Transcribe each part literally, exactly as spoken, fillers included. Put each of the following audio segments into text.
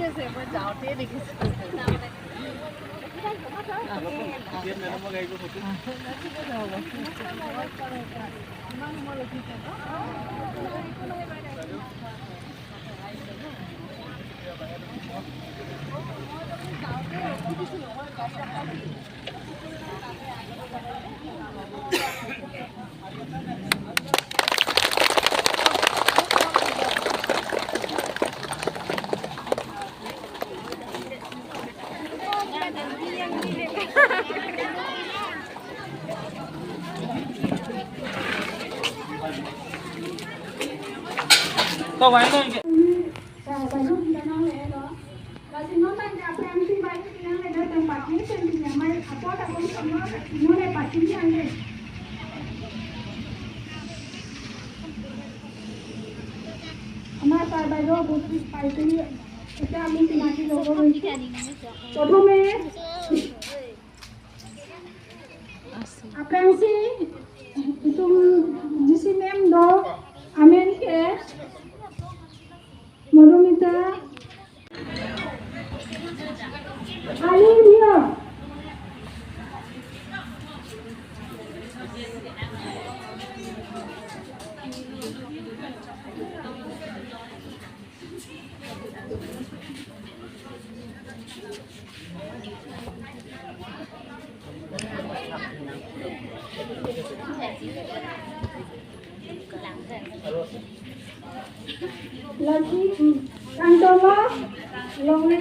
আছে, মই যাওঁতে দেখিছো। আমাৰ ছাৰ বাইদেউ উপস্থিত পাইছেহি। এতিয়া আমি চিনাকি ল'ব লৈছো। প্ৰথমে aphrangsi itum G C ma'am do, amen ke Madhumita. Ali dia. Lagi, hmm, kantolo, longle.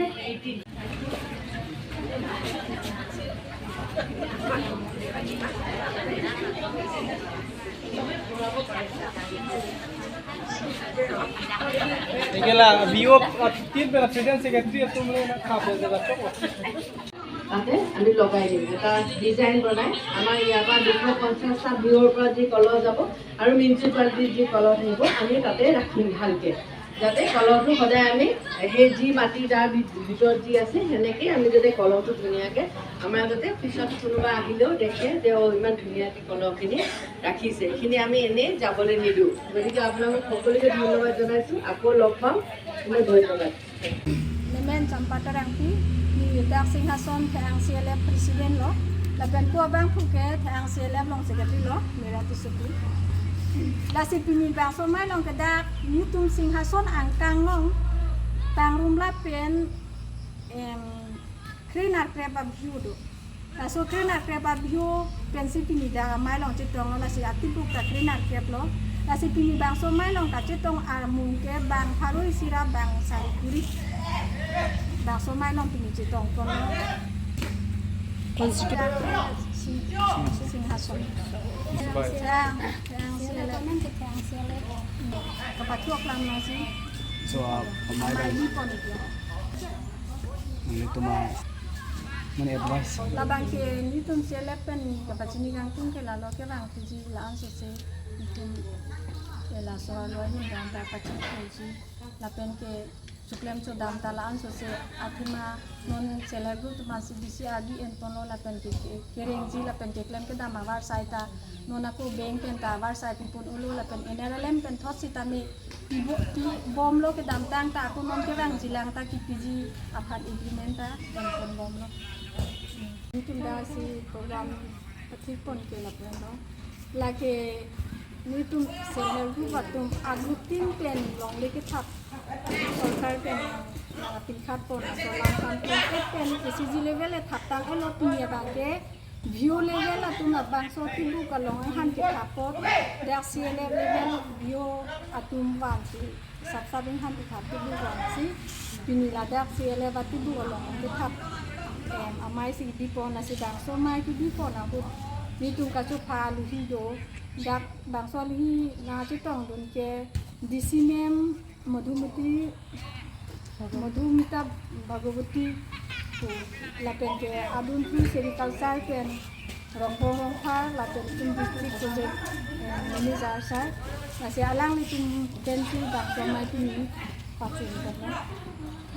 Ikela B O, uh, tin pen president secretary atum le na khap le jaga chok. তাতে আমি লগাই দিম, এটা ডিজাইন বনাই। আমাৰ ইয়াৰ পৰা দুশ পঞ্চাশটা ভিউৰ পৰা যি কলহ যাব আৰু মিউনিচিপালিটিৰ যি কলহ থাকিব, আমি তাতে ৰাখিম ভালকে, যাতে কলহটো সদায় আমি সেই যি মাটি যাৰ ভি-, ভিতৰত যি আছে, সেনেকেই আমি যাতে কলহটো ধুনীয়াকে, আমাৰ যাতে পিছত কোনোবা আহিলেও দেখে যে, "অ, ইমান ধুনীয়াকে কলহখিনি ৰাখিছে, এইখিনি আমি এনেই যাবলৈ নিদিওঁ।" গতিকে আপোনালোক সকলোকে ধন্যবাদ জনাইছোঁ। আকৌ লগ পাম। ধন্যবাদ। Nemen Champa Terangpi, neli dak Singhason Thang C L F President lo, lapen ko abang phu ke Thang C L F along Secretary lo, Mira Tissopi. Lasi pini bangso amei along ke dak nelitum Singhason angkang along pangrum lapen, em, kre-nerkep abhiu do. Laso kre-nerkep abhiu pensi pini dak amei along chetong lo, lasi atibuk ta kre-nerkep lo. Lasi pini bangso amei along kachetong armung ke bang pharo isi ra bang sari kuri. Bangso amei along pini chetong pon lo. Constitute. Sing-, Singhason. Thang, Thang C L F. Kapathuak lam nasi. So, uh, amei, amei bang, di pon iklo. Nelitum, uh, mane advice. Labang ke nelitum C L F pen kapachini kangtung ke lalo kevang piji la-an sose nelitum ke laso alo ahin dam ta pachini piji lapen ke choklem chodam ta la-an sose athema non self help group atum si bisi ardi en pon lo lapen ke, ke, kerengji lapen keklem kedam avarsai ta non ako bank pen ta avarsai pi pon-o lo lapen N R L M pen thot sitame pi bo-, pi bom lo kedamtang ta ako non kevangji lang ta kipiji aphan agreement ta en pon bom lo. Nelitum dak si program pathik pon ke lapen lo. Lake nelitum self help group atum agutin pen longle kethap sorkar pen, ah, pinkhap pon aso lang kam pen pen K C G level le thap tang-et lo, pini abang ke V O level atum labangso tibuk along aphan kethap apot, dak C L F level V O atum vangsi, sap sap aphan kethap tibuk vangsi, pini ladak C L F atibuk along kethap, em, amei si kebi pon, lasi bangso amei kebi pon ahut nelitum kachopha aluhi do, dak bangso aluhi nangchetongdun ke D C ma'am Madhumati, Madhumita Bhagawati pu, lapen ke adun pu Sericulture pen Rongbong Rongphar, lapen itum District Project, eh, Manager sir, lasi alanglitum pensi bangso amei pini pachun pon lo.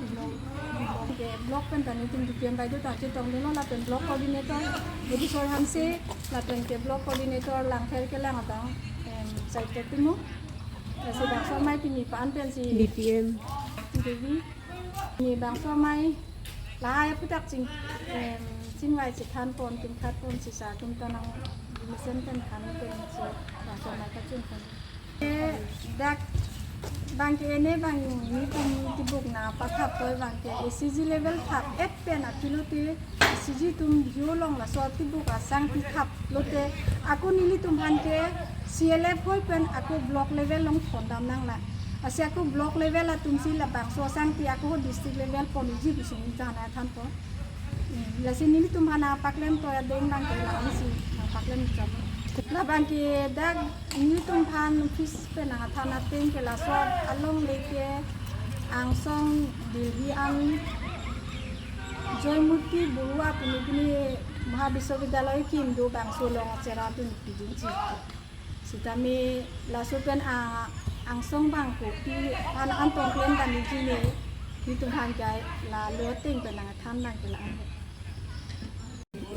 Block, block ke block pen ta nelitum D P M baideo ta chetongdun lo, lapen block coordinator Bodisor Hanse, lapen ke block coordinator Langpher kelang abang, em, Saitya Timung. Lasi bangso amei pini pa-an pensi D P M Devi, Ni bangso amei lahai aphuthak ching, em, chingvai chethan pon, tingkhat pon, sisa atum ta nang mesen pen than pen si bangso amei kachun pon. Eh, dak bangke ene bang nelitum tibuk nangpathap toi bangke A C G level thap et pen aphi lote A C G atum view along laso tibuk asangti thap lote ako nelitum aphan ke C L F hoi pen ako block level along thondam nanglang. Lasi ako block level atum si labangso asangti ako district level pon uji pusi neli jana than pon. Hmm, lasi nelitum aphan nangpaklem toi adeng bangke la-an si nangpaklem jam. Labangke dak nelitum aphan office pen nangthan ateng ke laso alongle ke angsong Delhi an Joymoti Baruah pini pini Mahaviswavidyalaya kim do bangso along achera dun pidunji. Sitame laso pen a angsong bangko pi aphan an tongklem damji ne nelitum aphan jai lalo ateng pen nangthan nang ke la-an.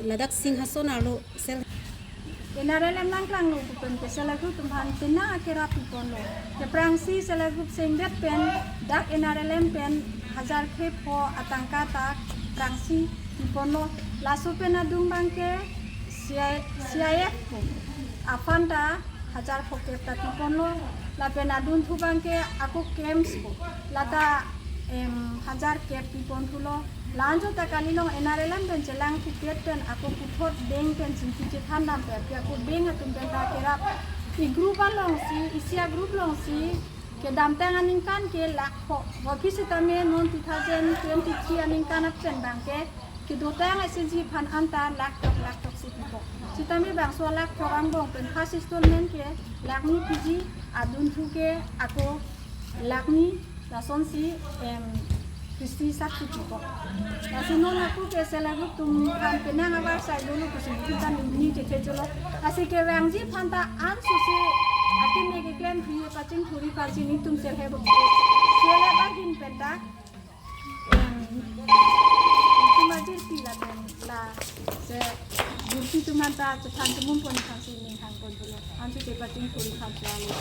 Ladak Singhason arlo sel. N R L M nangklanglo pu pen ke self help group atum aphan penang akerap piponlo. Ke aphrangsi self help group sengdet pen dak N R L M pen hajar krepho atangka ta aphrangsi piponlo. Laso pen adung bangke C I, C I F pu aphan ta hajar phokep ta piponlo. Lapen adunthu bangke ako camps pu lata, em, hajar kep piponthulo. La-anchot ta kali along N R L M pen chelang ticket pen ako puthot bank pen chingki chethan dam pen ke ako bank atum pen ta kerap. I group alongsi, isi a group alongsi kedamtang aningkan ke lakh pho. Aphi sitame non two thousand twenty-three aningkan aphi pen bangke kedotang S H G aphan anta lakh throk lakh throk si pipo. Sitame bangso lakh throk angbong pen first installment ke lakh ni piji, adunthu ke ako lakh ni, lasonsi, em, Christi sak si pipo. Lasi non ako ke self help group atum aphan penang avarsai dolo pusi kita nini chethe cholo. Lasi kevangji aphan ta ansose akeme keklem ri pachingthuri aphansi nelitum self help group, self help ahin pen ta, em, itum ajirpi lapen la se gurpi atum aphan ta chethan tumum pon aphansi ning hang pon dolo. Ansose pachingthuri aphan si alo.